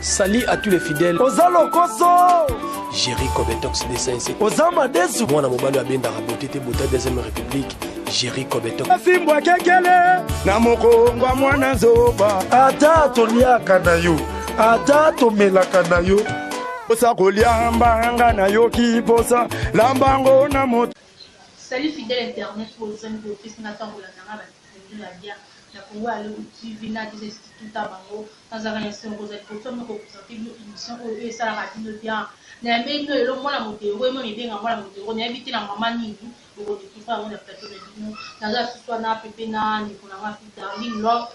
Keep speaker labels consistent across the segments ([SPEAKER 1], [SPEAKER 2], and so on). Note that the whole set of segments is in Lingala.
[SPEAKER 1] Salut à tous les fidèles.
[SPEAKER 2] Oza lokoso.
[SPEAKER 1] Jerry Kobetox 207.
[SPEAKER 2] Oza madesu.
[SPEAKER 1] Mwana mobali abendaka beauté te bota deuxième république. Jerry Kobetox.
[SPEAKER 2] Simbwa kekele na mokongwa mwana zoba. Ata toliaka na yo, ata tomelaka na yo. Posa kolia mbanga nayoki posa lambango na moto.
[SPEAKER 3] Salut fidèle internet oyo ozangi kopesa nga ntango kolanda nga ba ya bien na Congo ya Lobi TV na 2 tuta bango nazalaka na esengo kozala liboso bino kopresente bino émission oyo oyo esalaka bino bien nayambeli bino lelo mwana modero ye mwana ebenga mwana modero nayebi te na mama nini bokodekuvre yango na plateau na bino naza susu wana pepe na ndeko na nga Darling Love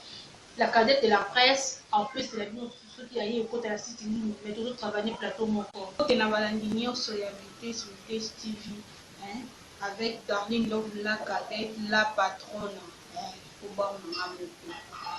[SPEAKER 3] la cadette de la presse en plus na bino soki aye ekota na site nini mais tozo travailler plateau moko.
[SPEAKER 4] Mbote na balandi nionso ya Vitesse Vitesse TV hein avec Darling Love la cadette la patrona eh po bao na nga moko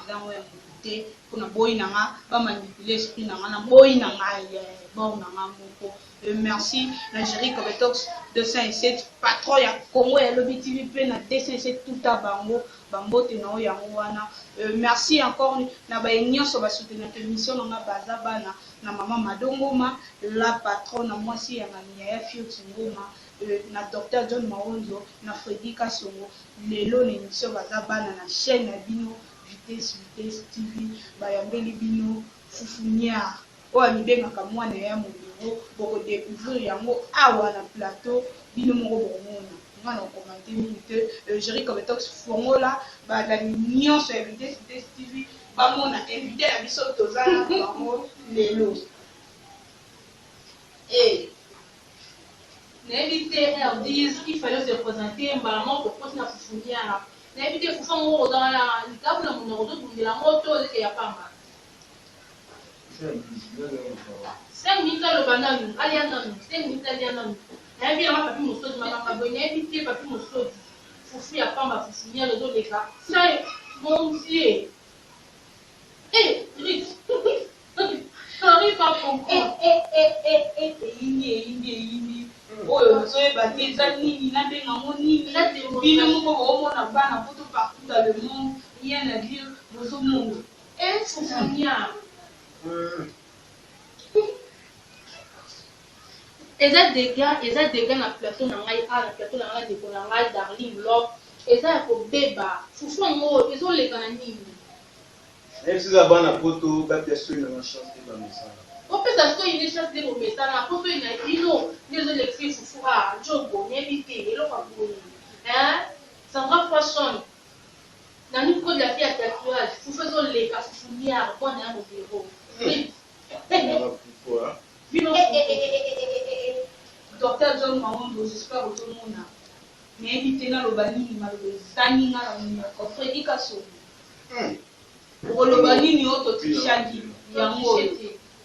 [SPEAKER 4] eza ngo ya mutu te po na boyi na nga ba manipuler esprit na nga na boyi na ngai eh bao na nga moko euh merci na Jerry Kobetox 207 patron ya Congo ya lobi TV pe na 207 tuta bango ba mbote na yo yango wana euh merci encore na baye nionso ba soutenaka emission na nga baza bana na maman Mado Ngoma la patrona mwasi ya ngani yaya Fioti Ngoma euh na Docteur John Maonzo na Freddy Kasongo lelo na emission baza bana na chaine na bino Vitesse Vitesse TV bayambeli bino Fufuniar oyo amibengaka mwana ya Modero boko decouvrir yango awa na plateau bino moko bokomona nga na commente mingi te euh Jerry Kobetox fongola balandi nionso ya Vitesse Vitesse TV bamona invite na biso toza na bango lelo
[SPEAKER 3] eh Nayebi te R10 il fallait se presenter mbala moko okoti na fufuniara nayebi te fufu yango ozala na likabu na munoko ozobundela yango to ezeke ya pamba. 5 minutes aloba nanu alia nanu 5 minutes alia nanu nayebi yanga papi mosoti makambo ya boye nayebi te papi mosoti fufu ya pamba fufuniara ezoleka 5 mon Dieu Eh Ruth J'arrive pas comprendre.
[SPEAKER 4] Eh eh eh eh eh eyindi eyindi eyindi oyo nazoyeba te eza nini nabenga yango nini bino moko boomona bana poto partout dans le monde rien à dire bozomona
[SPEAKER 3] Eh fufunia. Eza degats eza degats na plateau na ngai awa na plateau na ngai na ndeko na ngai Darling Love eza ya kobeba fufu yango ezoleka na nini?
[SPEAKER 5] Nayebi eza bana poto bapia soyi nanga chance te bamesana.
[SPEAKER 3] Bopesa soyi nde chance nde bomesana po soyi na bino nde ezolekisa fufu ah djogo nayebi te eloko ya boye hein Sandra Fashion na nous code la fille ya tatouage fufu ezoleka fufu niar mwana ya modero bino
[SPEAKER 4] Docteur John Mawondo j'espère ozomona nayebi te naloba nini maloba ezangi nga na monoko Freddy Kasongo okoloba nini oyo totrichaki yango oyo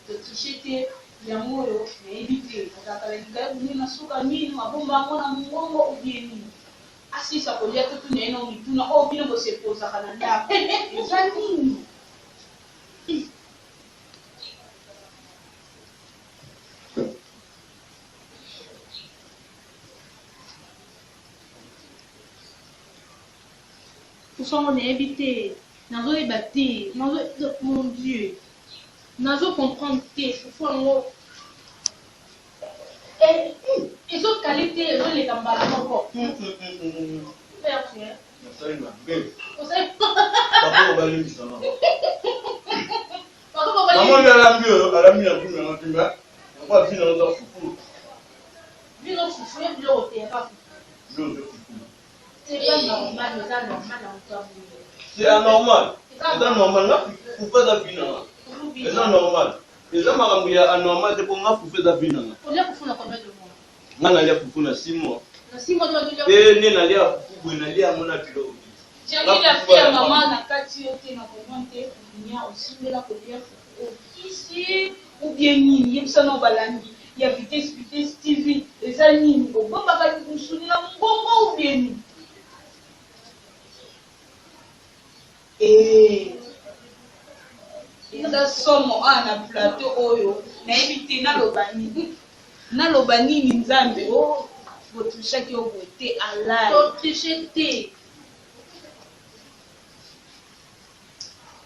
[SPEAKER 4] totriche te yango oyo nayebi te azalaka na likayabu nini na suka minu abomba yango na mongongo ou bien nini asilisa kolia totuna ye nao mituna oyo bino bosepozaka na ndako eza nini
[SPEAKER 3] Fufu yango nayebi te nazoyeba te nazo mon Dieu nazo comprendre te fufu yango ezokale te ezoleka mbala moko
[SPEAKER 5] Nasali mabe.
[SPEAKER 3] Osali
[SPEAKER 5] Papa obalimbisa nga.
[SPEAKER 3] Papa obalimbisa.
[SPEAKER 5] Maman nde alambi oyo alambi na vino na timba. Yango vino oza fufu.
[SPEAKER 3] Vino fufu ye biloko te yaka fufu.
[SPEAKER 5] Biloko te fufu.
[SPEAKER 3] C'est pas normal, eza normal na moto ya boye.
[SPEAKER 5] C'est anormal. Eza normal nga fufu eza vino nga. Eza normal. Eza makambo ya anormal te po nga fufu eza vino nga.
[SPEAKER 3] Olia fufu na combien de mois?
[SPEAKER 5] Nga nalia fufu na 6 mois.
[SPEAKER 3] Na 6 mois to
[SPEAKER 5] Te nde nalia fufu boye nalia yango na biloko.
[SPEAKER 4] Jenny la fille ya maman na kati yo te na comprendre te Nia osimbela kolia fufu okisi ou bien nini yebisa nao balandi ya vitesse vitesse TV eza nini obombaka musuni na mungongo ou bien nini eeh eza somo awa na plateau oyo nayebi te naloba nini naloba nini nzambe o oh, botrichaki yo boye te alai
[SPEAKER 3] totriche te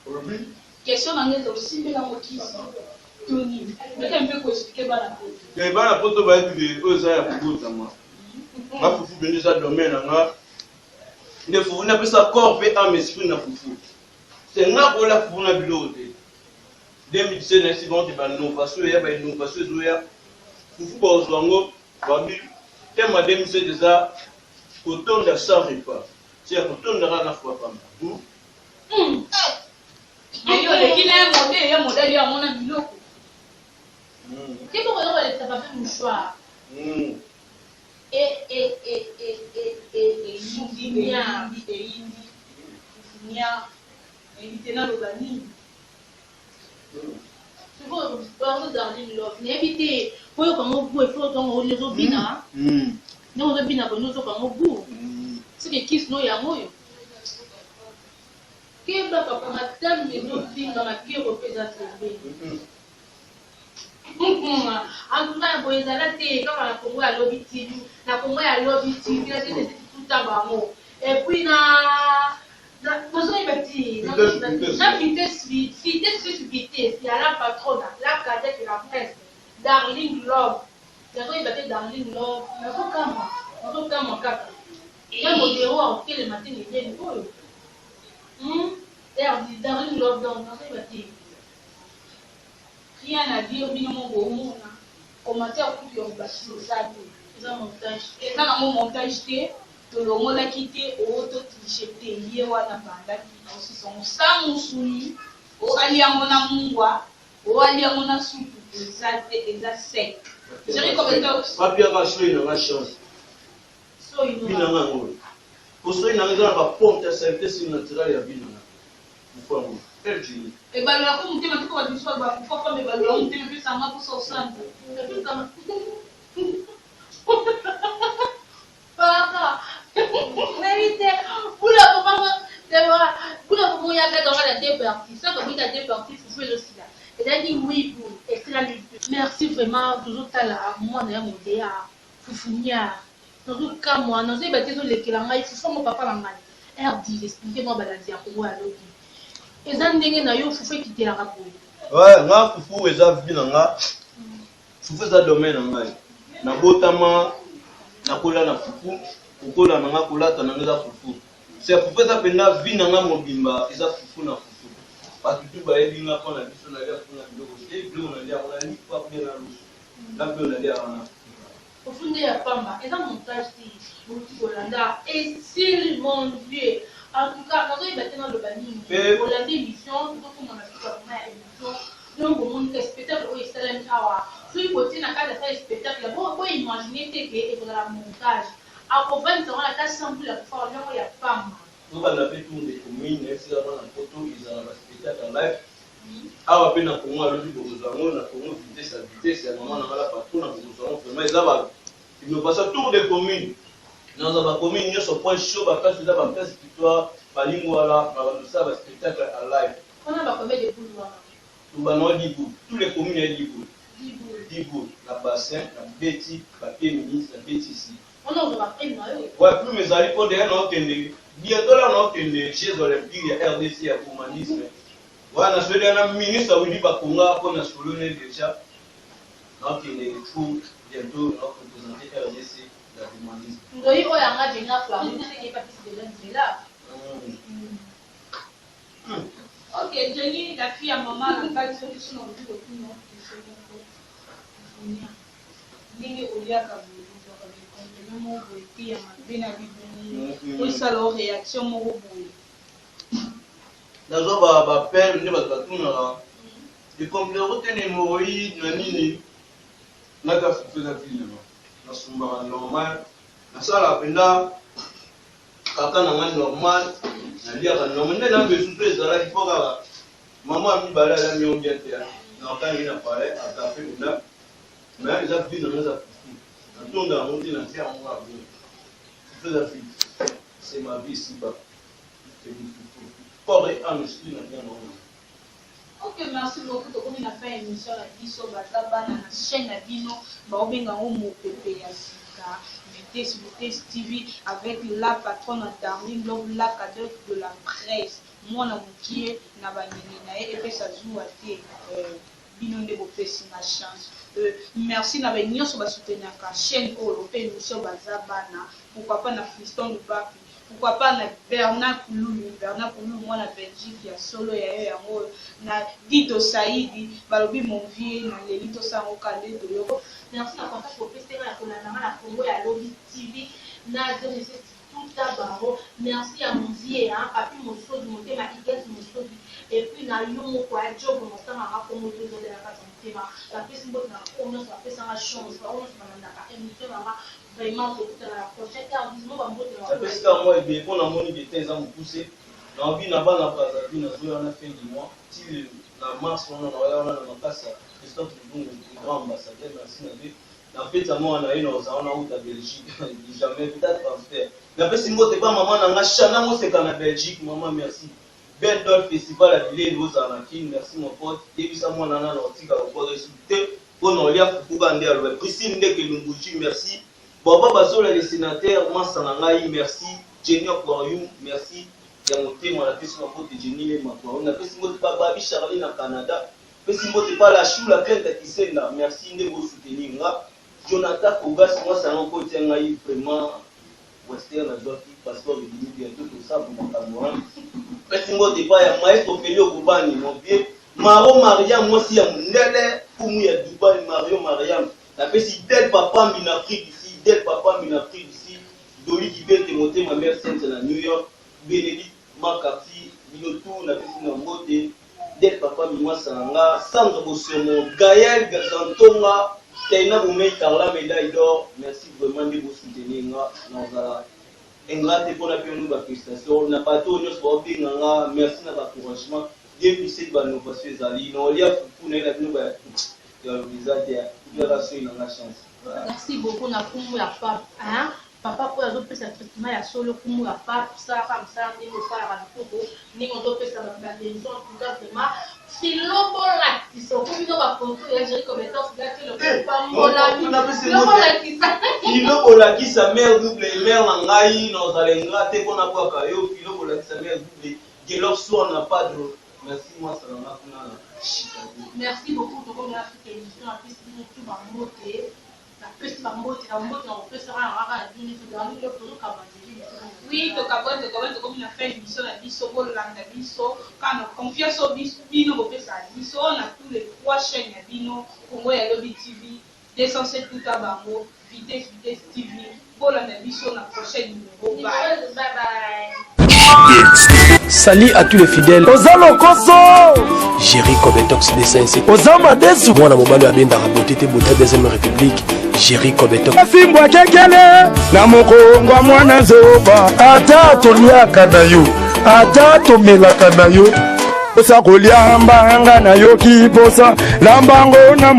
[SPEAKER 5] olobi.
[SPEAKER 4] Question na nga eza osimbela yango kisi to nini? Meka mpe ko expliquer bana poto.
[SPEAKER 5] Te bana poto bayebi ke oyo eza ya kobotama. Nga fufu mpenza eza domaine na nga. Nde fufu napesa corps mpe ame esprit na fufu. Se nga kolia fufu na biloko te. 2017 nayebisi bango ke ba innovation eya ba innovation ezoya. Fufu bakozwa yango babi thème ya 2017 eza kotonda sans repas. Se ya kotonda kaka na fufu ya pamba.
[SPEAKER 4] Mais yo oleki na ye modele, ye modele yo amona biloko.
[SPEAKER 3] Te boko eloko alekisa papier mouchoir.
[SPEAKER 4] E e e e e e eyindi eyindi eyindi fufunia nayebi te naloba nini.
[SPEAKER 3] Sikoyo pardon Darling Love nayebi te koyoka ngo gout il faut oyoka ngo ozobina ndenge ozobina boye nde ozoyoka ngo gout soki kisi no yango oyo Keba papa matami ezo finga makero pe eza pembeni. En tout cas boye ezala te kaka na Congo ya lobi TV na Congo ya lobi TV na tete tuta bango et puis na nazoyeba te na vitesse vitesse vitesse ya la patrona la cadette de la presse Darling Love nazoyeba te Darling Love nazokamwa nazokamwa kaka ya modero akotelema te na elieni oyo Hum Erdi Darling love donc nazo yeba te.
[SPEAKER 4] Rien à dire bino moko bomona commentaire kutu ya kobakisa eza te.
[SPEAKER 3] Eza montage
[SPEAKER 4] te. Eza nango montage te tolongolaki te oo to triche te ye wana abandaki aosisa yango sans musuni o alia yango na mungwa o alia yango na supu eza te eza sec. Jerry Kobetox.
[SPEAKER 5] Bapiaka soyi na nga chance.
[SPEAKER 3] Soyi
[SPEAKER 5] Vie na nga yango oyo. Po soyi na nga eza na ba pompe ya salite surnaturale ya vie na nga. Fufu yango oyo. Quel genie.
[SPEAKER 4] Ebalola ko motema te po bato misusu balobaka fufu ya pamba ebalola motema epesaka nga posa osanza.
[SPEAKER 3] Papa nayebi te bula kobanga bula koboyaka donga na deux parties soki oboyi na deux parties fufu ezosila ezalaki huit boule esilami merci vraiment tozotala mwana ya modeya Fufunia nazo kamwa nazo yeba te ezo lekela ngai fufu yango papa na ngai RD explique moi balandi ya Congo ya lobi eza ndenge na yo fufu ekitelaka boye.
[SPEAKER 5] Ouais nga fufu eza vie na nga fufu eza domaine na ngai nabotama nakola na fufu kokola na nga kolata na nga eza fufu se fufu eza mpenza vie na nga mobimba eza fufu na fufu bato tu bayebi nga mpo na biso nalia fufu na biloko te biloko nalia yango na lipa mpe na loso Nga pe nalia wana.
[SPEAKER 3] Fufu nde ya pamba eza montage te bowuti kolanda esili mon Dieu en tout cas nazoyeba te naloba nini bolandi emission tozokoma na suka vraiment ya emission donc bomoni ke spectacle oyo esalami awa soki botie na kati ya sala spectacle bo bo imaginer te ke ekozala montage akovandisa wana ata 100 boules ya fufu akolia yango ya pamba.
[SPEAKER 5] Tobanda pe tour de commune nayebisi kaka bana poto ezala ba spectacle ya live Awa pe na Congo alobi bokozwa yango na Congo vitesse ya vitesse ya maman na nga la patrona bokozwa yango vraiment eza ba innovation tour de commune naza ba commune nionso point chaud ba place eza ba place victoire ba lingwala na bando sala ba spectacle à live.
[SPEAKER 3] Wana ba combien de boules wana?
[SPEAKER 5] Tobanda ngo 10 boules tous les communes ya 10 boules.
[SPEAKER 3] 10 boules.
[SPEAKER 5] 10 boules na bassin na beti ba pieds ministre na beti ici.
[SPEAKER 3] Wana ozwa ba prime na yo?
[SPEAKER 5] Ouais prime ezali po dejà nao kende bientot là nao kende jeux olympiques ya rdc ya gourmandisme. Wana nasoli deja na ministre Willy Bakonga po na solo ne deja nakende tour bientot na representer rdc na gourmandisme.
[SPEAKER 3] Ndoyi oyo ya nga Jenna Farine seke epakisi deja nzela.
[SPEAKER 4] Ok Jenny la fille ya maman na kati soki soki nakoki kotuna yo question moko Vunia ndenge oliaka boye ozwaka ba compliment moko boye te ya mabe na libumu po esala yo reaction moko boye.
[SPEAKER 5] Nazwa ba ba appel nde bato batunaka ekomplero te na hemorroïde na nini nga ta fufu eza vie na nga nasumbaka normal nasalaka mpenza kaka na nga normal naliaka normal nde na mbesusu ezalaki mpo kaka mama ya mibale alami yango bien te nakangi na palais atape mpenza mais eza vie na nga eza fufu natonda yango te natia yango kaka bongo fufu eza vie c'est ma vie ici bas. Corps et ame esprit na bien na
[SPEAKER 4] Ok merci beaucoup tokomi na fin ya emission na biso baza bana na chaîne na bino baobenga yango mopepe ya sika vitesse vitesse TV avec la patronne Darling Love la cadette de la presse. Mwana mukie na ba ngenge na ye epesa zuwa te euh bino nde bopesi nga chance euh merci na ba nionso ba soutenaka chaine oyo pe emission baza bana pourquoi pas na Fiston Lubaku pourquoi pas na Bernard Pululu Bernard Pululu mwana Belgique ya solo ya yo yango oyo na Dido Saidi balobi mon vieux na leli tosala ngo kaka nde toyoko
[SPEAKER 3] Merci na confiance bopesi nga ya kolanda nga na Congo ya lobi TV na Genesis Tuta bango merci ya mon vieux hein papy mosozi motema Huguette mosozi et puis na yo moko hein djogo mosanga nga kombo te oza dejà na kati ya motema na pesi mbote na ba oyo nionso ba pesa nga chance ba oyo nionso ba landaka emission na nga vraiment tokutana na prochain heure bisous ba mbote na ba
[SPEAKER 5] Napesi kaka mwa ebele mpo namoni ke temps eza mokuse. Nalobi na bana Brazzaville nazoya wana fin du mois ti le na mars wana naoya wana na makasa Christophe Luvungu le grand ambassadeur merci na ye. Na fete ya mwana na ye na ozala wana uta Belgique du jamais vu ta transfert. Napesi mbote pa maman na nga Shana Moseka na Belgique maman merci. Belle Doll festival ya bileli ozala na Kin merci mon pote yebisa mwana na na otika kobwaka esu te po na olia fufu kaka nde aloba Priscille Ndeke Lumbuji merci Baba Bazola le senateur masta na ngai merci Jenny Aquarium merci ya motema napesi ba mbote Jenny Lema Aquarium napesi mbote pa Babi Charlie na Canada Pesi mbote pa la chou la crenta kisenda merci nde bo soutenir nga Jonathan Kogas mwasi yango ko tia ngai vraiment western nazwaki passeport ebimi bientot tosabu makambo wana pesi mbote pa ya maestro Feli Okubani mon vieux Maro Mariam mwasi ya mundele kumu ya Dubai Mario Mariam napesi Del Papambi na Afrique du Sud Del Papambi na Afrique du Sud Doli Kibete motema mère Sainte na New York Benedict Makarti bino tout napesi na mbote Del papa mimwasa na nga Sandra Bosomo Gaël Gazantonga Taina Bomei Carla médaille d'or merci vraiment nde bo soutenir nga nazala ingrat te mpona bino ba félicitations na bato oyo nyonso baobenga nga merci na ba encouragement depuis ba innovation ezali na olia fufu na ye na bino ba ya eza te kaka soyi na nga chance.
[SPEAKER 3] Merci beaucoup na kombo ya pape hein papa oyo azopesa traitement ya solo kombo ya pape salaka mosala ndenge osalaka kitoko ndenge ozopesa bato ba guérison en tout cas vraiment filo bolakisa okomi no bafoto ya Jerry compétence gati pambola filo bolakisa
[SPEAKER 5] filo bolakisa mère double mère na ngai nazala ingrat te mpo nabwaka yo filo bolakisa mère double gelor swana padro merci mwasa na nga kuna na Chicago.
[SPEAKER 3] Merci beaucoup tokomi na suka émission apesi bino tout bambote napesi bambote na mbote na kopesaka na kaka na bino nyonso darling love tozokaba nzela émission.
[SPEAKER 4] Oui, tokabwani tokabwani tokomi na fin émission na biso bolanda biso kaka na confiance oyo bino bopesaka biso na tous les trois chaînes ya bino Congo ya lobi TV 207 tuta bango vitesse vitesse TV bolanda biso na prochaine numéro bye.
[SPEAKER 3] Bye bye.
[SPEAKER 1] Salut à tous les fidèles.
[SPEAKER 2] Oza lokoso.
[SPEAKER 1] Jerry Cobetox 207.
[SPEAKER 2] Oza madesu.
[SPEAKER 1] Mwana mobali abendaka beauté te beauté deuxième république. Jerry Cobetox.
[SPEAKER 2] Fimbwa kekele na mokongo mwana zoba. Ata toliaka na yo, ata tomelaka na yo. Posa kolia mbanga nayoki posa lambango na.